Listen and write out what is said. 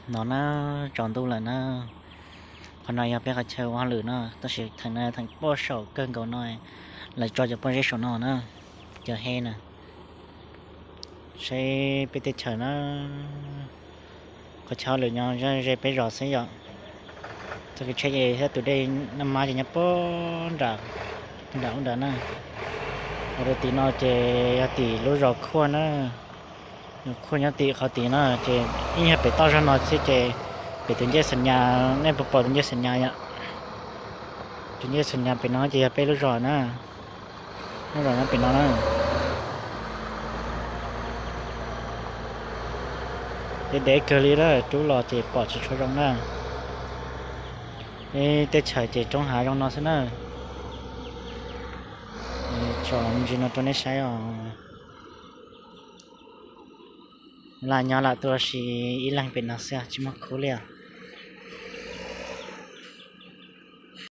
No na, tsaus ntuj lawm na. Qhov no yog peb qhov chaw ua hauj lwm no, tab sis theem no theem poj saum kawg nkaus no, lawv tso cov pob zeb saum no na, cov he na. Saib peb teb chaws na, qhov chaw hauj lwm nyob ze peb zos xwb yom. Txoj kev tsheb ces thiab tus dej Naj Mab ces nyob puag nram, nram ub nrad na. Ua rau tim no ces yog tim lub zos Khuaj na. Zos Khuaj nyob tim qhov tim no ces yeej yog pem toj zog no xwb ces pem tus ncej Xam Nyas, nej puas pom tus ncej Xam Nyas yom? Tus ncej Xam Nyas pem no ces yog peb lub zos na. Lub zos nyob pem no na. Ces dev kawg li lawm, rub los ces pom tsis tshua zoo na. Peb teb chaws ces roob hav zoo no xwb na. Tso me ntsis no rau nej saib os. Lam nyob lam tuaj ua si ib leeg pem no xwb, tsis muaj khub li os.